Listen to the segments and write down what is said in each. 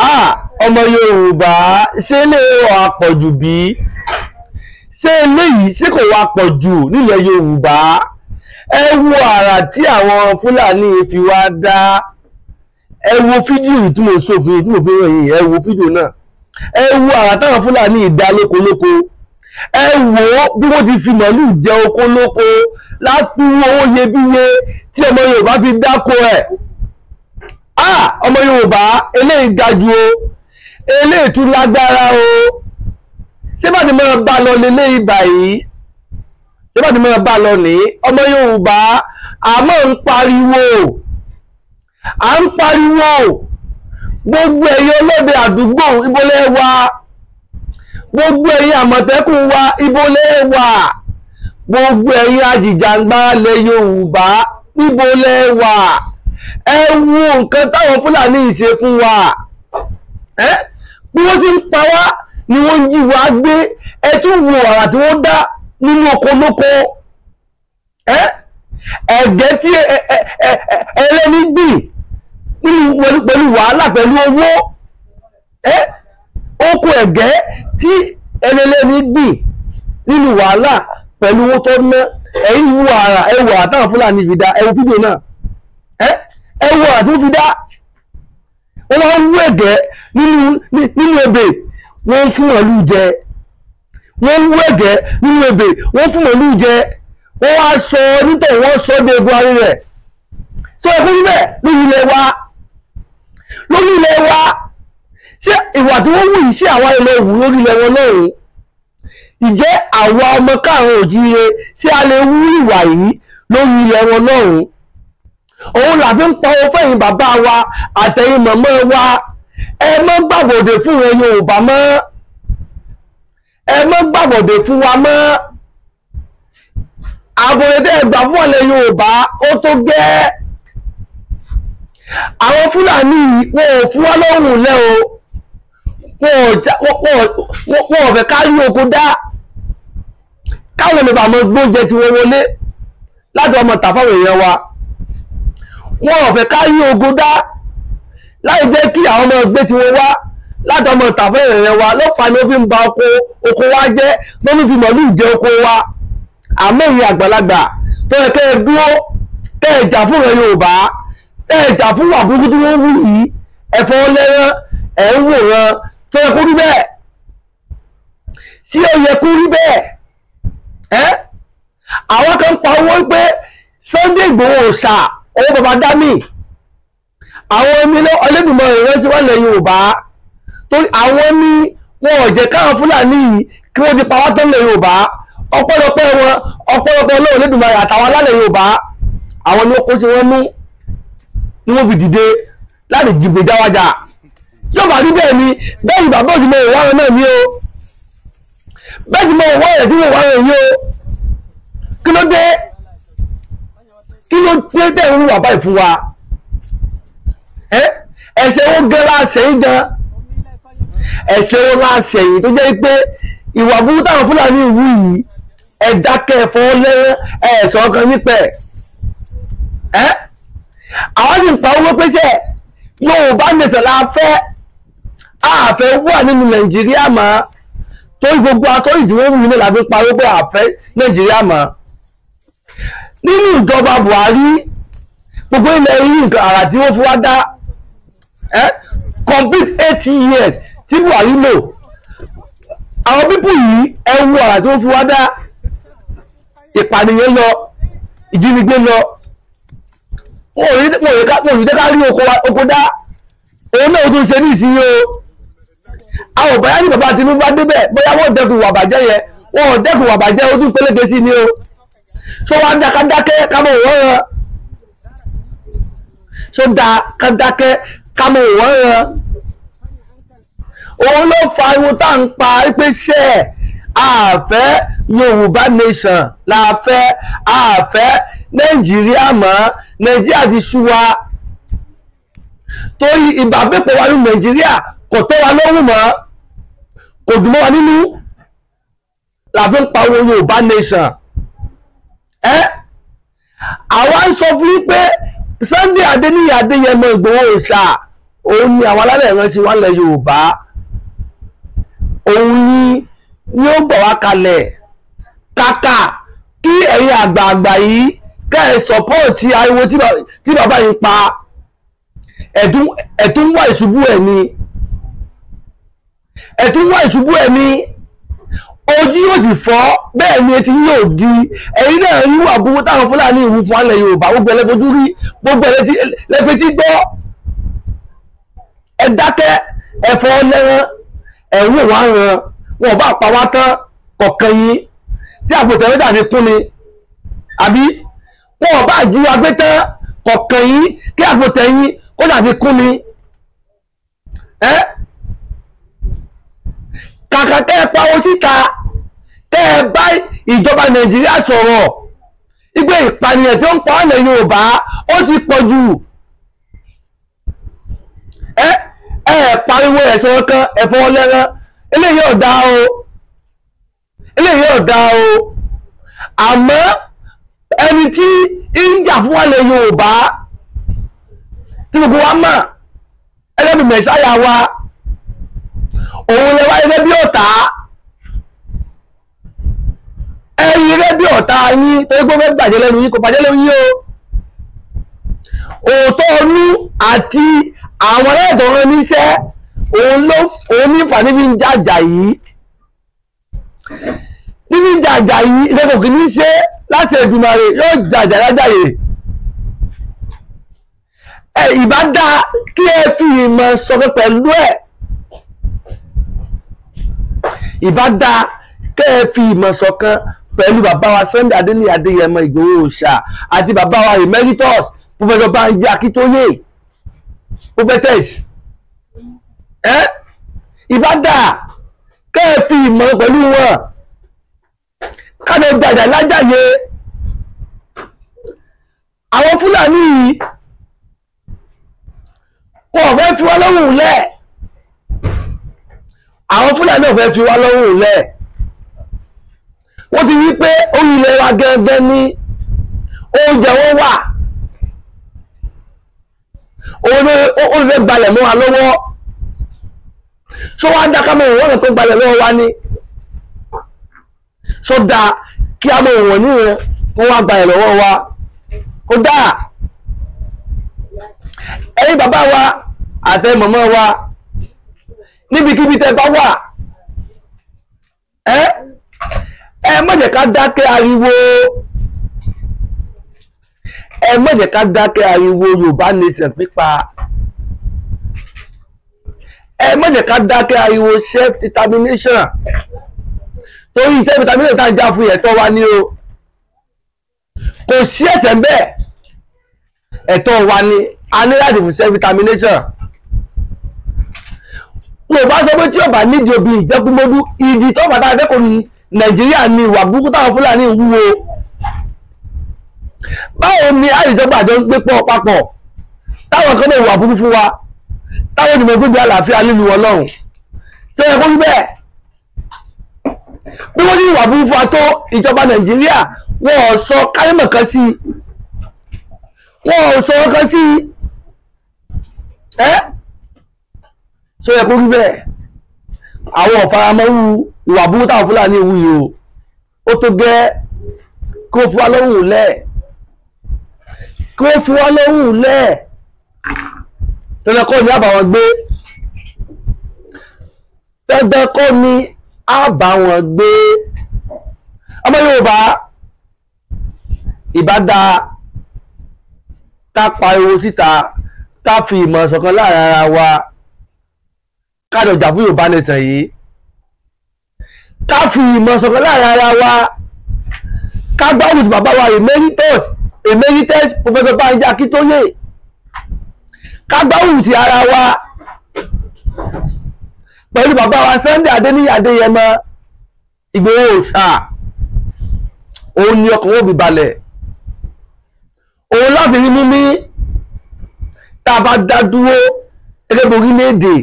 Ọmọ Yorùbá, ṣé lè wà pọ̀jù bí? Ṣé eléyìí ṣé kò wá pọ̀jù nílẹ̀ Yorùbá? Ẹ wo àrà tí àwọn Fúlàní fi wá dá. Ẹ wo fídíò tí mo sọ fún yín, tí mo fi hàn yín, ẹ wo fídíò náà. Ẹ wo àrà táwọn Fúlàní dá lókolóko. Ẹ wò ó bí wọ́n ti fi màálù jẹ oko lóko látúwò owó iyebíye tí ọmọ Yorùbá fi dáko ẹ̀. Ọmọ Yorùbá, eléyìí ga jù o, eléyìí tún lágbára o. Ṣé bá ti máa bá lọ leléyìí báyìí? Ṣé bá ti máa bá lọ ní? Ọmọ Yorùbá, àmọ́ ń pariwo, à ń pariwo. Gbogbo ẹ̀yin ọlọ́dẹ àdúgbò, ibo lẹ wà? Gbogbo ẹ̀yin àmọ̀tẹ́kùn wa, ibo lẹ wà? Gbogbo ẹ̀yin ajìjàngbara lẹ Yorùbá, ibo lẹ wà? Ẹ wo nǹkan táwọn Fúlàní ṣe fún wa. Bí wọ́n ti ń pa wá ni wọ́n ń jí wa gbé. Ẹ tún wo àrà tí wọ́n dá nínú oko lóko. Ẹ̀gẹ́ tí ẹlẹ́ni gbìn pẹ̀lú wàhálà, pẹ̀lú owó. Oko ẹ̀gẹ́ tí ẹlẹ́ni gbìn nínú wàhálà pẹ̀lú owó tó ná. Ẹ̀yin wo àrà, ẹ wo àrà táwọn Fúlàní fi dá. Ẹ wo fídíò náà. Ẹ wo àrà tí wọ́n fi dá. Wọ́n máa ń wú ẹ̀gẹ́ nínú ebè, wọ́n ń fún màlúù jẹ. Wọ́n ń wú ẹ̀gẹ́ nínú ebè, wọ́n fún màlúù jẹ. Wọ́n wá sọ nítọ̀, wọ́n sọ dé egun arí rẹ̀. Sọ ẹ̀kú níbẹ̀ lórí ilẹ̀ wa, lórí ilẹ̀ wa. Ṣé ìwà tí wọ́n wù yìí, sí àwa ilẹ̀ wù lórí ilẹ̀ wọn lọ́hùn? Ìjẹ́ àwa ọmọ káàrún òjíire, ṣé a lè wú ìwà yìí lórí ilẹ̀ wọn lọ́hùn? Òun là fi ń pa owó fẹ̀yìn bàbá wa àtẹ̀yìn màmá wa. Ẹ má gbàbọ̀dè fún wọn Yorùbá mọ́, ẹ má gbàbọ̀dè fún wa mọ́. Àbọ̀dè tẹ́ ẹ gbà fún ọ̀lẹ́ Yorùbá ó tó gẹ́. Àwọn Fúlàní wọn ò fún wa lọ́rùn lẹ́ o, wọn ò fẹ́ ká rí oko dá, káwọn lè bá mọ gbóúnjẹ tí wọ́n wọlé láti ọmọ tà fáwọn èèyàn wa. Wọn ò fẹ́ ká rí oko dá láì jẹ́ kí àwọn ọmọ gbé tí wọ́n wá láti ọmọ tà fáwọn èèyàn wa. Ló fà ní ó fi ń ba oko wa jẹ́, ló fi màlúù jẹ oko wa. Àmọ́ ìyẹn àgbàlagbà tó yẹ kẹ́ ẹ dúró, kẹ́ ẹ jà fún ìran Yorùbá, kẹ́ ẹ jà fún wà burúkú tí wọ́n wù yìí, ẹ fọwọ́ lẹ́rán, ẹ̀ ń wòran. Tó yẹ kó rí bẹ́ẹ̀? Sí ó yẹ kó rí bẹ́ẹ̀? Àwọn kan pa owó pé Sunday Igboho òòṣà owó bàbá dami. Àwọn Olódùmarè ìránṣẹ́ wà lẹ̀ Yorùbá, torí àwọn ní wọn ò jẹ́ káwọn Fúlàní yìí kí wọ́n ti pa wá tán lẹ̀ Yorùbá. Ọpẹ́lọpẹ́ wọn, ọpẹ́lọpẹ́ Ọlọ́run Olódùmarè àtàwọn alálẹ̀ Yorùbá, àwọn ni ó kó sí wọn mú ni wọ́n fi dìde láti jìgbè jáwájà. Yóò bá rí bẹ́ẹ̀ ni, bẹ́ẹ̀ ni bàbá òjì mọ ìwà rẹ̀ náà ní o, bẹ́ẹ̀ ni mọ ìwà rẹ̀ tí mo wà rẹ̀ yìí o. Kí ló dé? Kí ló dé tẹ̀ ń wà báyìí fún wa? Ẹ̀ṣẹ̀ wo gan la ṣẹ̀yìn gan? Ẹ̀ṣẹ̀ wo la ṣẹ̀yìn tó jẹ́ pé ìwà burúkú táwọn Fúlàní wù yìí, ẹ dákẹ́, ẹ fọwọ́ lẹ́rán, ẹ sọ kan nípẹ̀? Àwọn sì ń pa owó pèsè Yorùbá nation la fẹ́, àfẹ́ wà nínú Nàìjíríà mọ́. Torí gbogbo akọ́rì tí wọ́n wù ní la fi pariwo pé àfẹ́ Nàìjíríà mọ́. Nínú ìjọba Buhari, gbogbo ilẹ̀ rí nǹkan àrà tí wọ́n fi wá dá. Complete 8 years tí Buhari lò, àwọn pípù yìí, ẹ wo àrà tí wọ́n fi wá dá. Ìpànìyàn lọ, ìjínigbé lọ, wọn ò rí ká rí oko dá. Òun náà tún ṣe ní ìsinyìí o. Àwọn bóyá ní bàbá Tinubu bá débẹ̀, bóyá wọ́n dẹ́kun ìwà bàjẹ́ yẹn. Wọn ò dẹ́kun ìwà bàjẹ́, ó tún pélékè sí ni o. So wá dá ká dákẹ́ ká mọ̀ wọ́n rán? So dá ká dákẹ́ ká mọ̀ wọ́n rán? Òun ló fa ariwo tá à ń pa pé ṣe àfẹ́ Yorùbá nation la fẹ́, àfẹ́ Nàìjíríà mọ́. Nàìjíríà ti sú wa, torí ìbágbépọ̀ wa ní Nàìjíríà kò tẹ́ wa lọ́rùn mọ́, kò dùn mọ́ wa nínú, la fi ń pariwo Yorùbá nation. Àwa ń sọ fún yín pé Sunday Adéníyì Adéyẹmọ Ìgbòho Òòṣà Òun ni àwọn alálẹ̀ ránṣẹ́ wa lẹ̀ Yorùbá, òun ni ó bọ̀ wá kalẹ̀. Kàkà kí ẹ̀yin àgbààgbà yìí kẹ́ ẹ sọ́pọ́ọ̀tì ariwo tí bàbá yìí pa, ẹ̀tún wá ìṣubú ẹ̀ ni, ẹ̀tún wá ìṣubú ẹ̀ ni, ojú yóò sì fọ́, bẹ́ẹ̀ ni etí yóò di. Ẹ̀yin náà rí wà burúkú táwọn Fúlàní ìwú fún alẹ̀ Yorùbá, gbogbo ẹlẹ́fojú rí, gbogbo ẹlẹ́fetí gbọ́. Ẹ dákẹ́, ẹ̀fọ́ lẹ́rán, ẹ̀wọ̀n wá ran, wọn bá pa wá tán kọ̀ọ̀kan yín tí àpòtẹ́rẹ́dà ní kún ni, àbí wọn bá jí wa gbé tán kọ̀ọ̀kan yín kí àpòtẹ́yìn kó dàbí kún ni. Ẹ́ kàkà kẹ́ ẹ pawó síta, kẹ́ ẹ bá ìjọba Nàìjíríà sọ̀rọ̀ igbe ìpànìyàn tí ó ń pa ọ̀nà Yorùbá ó ti pọ̀ jù. Ẹ ẹ pariwo ẹ̀sọ́ kan, ẹ̀fọ́ lẹ́rán, eléyìí ò dáa o, eléyìí ò dáa o. Àmọ́ ẹni tí ń jà fún wàlẹ̀ Yorùbá tí gbogbo wa mọ̀ ẹlẹ́bi mẹ̀sáyà wa, òun lè wáyé rẹ́ bí ọ̀tá, ẹ̀yìn rẹ́ bí ọ̀tá yín, torí pé ó fẹ́ gbàjẹ́ lẹ́nu yín, kò bàjẹ́ lẹ́nu yín o. Òótọ́ ọnú àti àwọn ẹlẹ́dọ̀ rán níṣẹ́, òun ló òun ní ìfà níbi ń jàjà yìí, níbi ń jàjà yìí, ìfẹ́ kò ní ṣe láti Èdùmàrè yóò jàjà lájàyè. Ẹ ìbá dáa kí ẹ fi ìmọ̀ ṣọ̀kan pẹ̀lú ẹ̀, ìbá dáa kẹ́ ẹ fi ìmọ̀ ṣọ̀kan pẹ̀lú bàbá wa Sunday Adéníyì Adéyẹmọ Ìgbòho Òòṣà àti bàbá wa Emeritus Professor Banji Akíntóyè Prophetess. Ẹ ìbá dáa kẹ́ ẹ fi ìmọ̀ pẹ̀lú wọn kájọ gbàjà lájàyè. Àwọn Fúlàní yìí wọn ò fẹ́ fi wá lọ́rùn lẹ̀, àwọn Fúlàní ò fẹ́ fi wá lọ́rùn lẹ̀. Wọ́n ti rí pé orí ilẹ̀ wa gẹ́gẹ́ ní oúnjẹ wọn wà, òun fẹ́ gbalẹ̀ mọ́ wa lọ́wọ́. Ṣó wá dá ká mọ̀ wọ́n rẹ̀ pé gbalẹ̀ lọ́wọ́ wa ni? Ṣó dá kí a mọ̀ wọ́n níwọ̀n kó wá gbalẹ̀ lọ́wọ́ wa? Kó dáa. Ẹ̀yin bàbá wa àtẹ màmá wa níbikíbi tẹ́ bá wà, ẹ ẹ má jẹ́ ká dákẹ́ ariwo, ẹ má jẹ́ ká dákẹ́ ariwo Yorùbá nation pípa, ẹ má jẹ́ ká dákẹ́ ariwo self determination, torí self determination tá à ń jà fún ẹ̀tọ́ wa ni o, kò sí ẹ̀ṣẹ̀ ń bẹ́ẹ̀, ẹ̀tọ́ wa ni a ní láti fún self determination. Yorùbá sọ pé tí ọba nídìí obì ìjẹkúmọdú, ìdí tó bàtà akẹ́kọ̀ọ́ ní Nàìjíríà ni ìwà burúkú táwọn Fúlàní ń wúwo. Báwo ni àìjọba àjọ ń gbé pọ̀ papọ̀ táwọn kan lè wà burúkú fún wa, táwọn ènìyàn gbégbé àlàáfíà nílùú Ọlọ́run? Ṣé ẹ kó rí bẹ́ẹ̀? Bí wọ́n ní ìwà burúkú fún wa tó, ìjọba Nàìjíríà wọn ò sọ káyọ̀mọ̀ kan sí i, wọn ò sọ kan sí i. Ẹ́ ṣé ẹ kó rí bẹ́ẹ̀? Àwọn ọ̀faramọ́rú ìwà burúkú táwọn Fúlàní wù yìí o, ó tó gẹ́ kí wọ́n fi wá lọ́rùn lẹ̀, kí wọ́n fi wá lọ́rùn lẹ̀. Dandan kọ́ ni á bá wọn gbé, dandan kọ́ ni á bá wọn gbé. Ọmọ Yorùbá, ìbá dáa ká pariwo síta, ká fi ìmọ̀ ṣọ̀kan láàrin ara wa, ká jọ jà fún Yorùbá nation yìí, ká fi ìmọ̀ ṣọ̀kan láàrin ara wa, ká gbárùkù ti bàbá wa Emeritus Professor Banji Akíntóyè, ká gbárùkù ti ara wa pẹ̀lú bàbá wa Sunday Adéníyì Adéyẹmọ Ìgbòho Òòṣà. Òun ni ọkàn wọn fi balẹ̀, òun láfi rí mímí tá a bá dá dúró gẹ́gẹ́ bí orílẹ̀-èdè.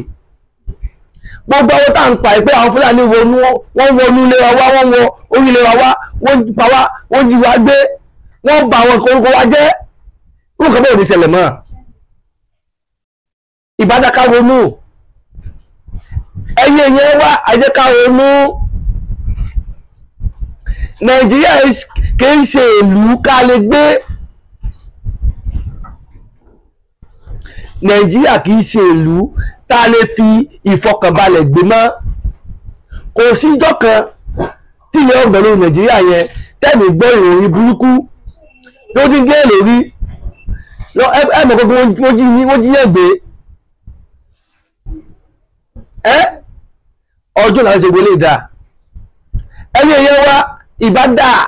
Gbogbo àwọn tá à ń pa ẹ̀ pé àwọn Fúlàní wọnú, wọ́n wọnú ilé wa wá, wọ́n wọ orílẹ̀ wa wá, wọ́n pa wá, wọ́n jí wa gbé, wọ́n bà àwọn orúkọ wa jẹ́, orúkọ bẹ́ẹ̀ ò ní ṣẹlẹ̀ mọ́. Ìbádá ká ronú. Ẹ̀yin èèyàn wa, ẹ jẹ́ ká ronú. Nàìjíríà kì í ṣe ìlú ká lè gbé. Nàìjíríà kì í ṣe ìlú tá a lè fi ìfọkànbalẹ̀ gbé mọ́. Kò síjọ́ kan tí ilẹ̀ ọ̀gbẹ̀ lórí Nàìjíríà yẹn tẹ́mi gbọ́ ìròyìn burúkú tó dín dé lórí ẹ mọ̀ gbogbo wọ́n jí yẹn gbé. Ẹ ọjọ́ làwọn ṣe wọlé dáa. Ẹni ẹ̀yẹ wa, ìbá dáa.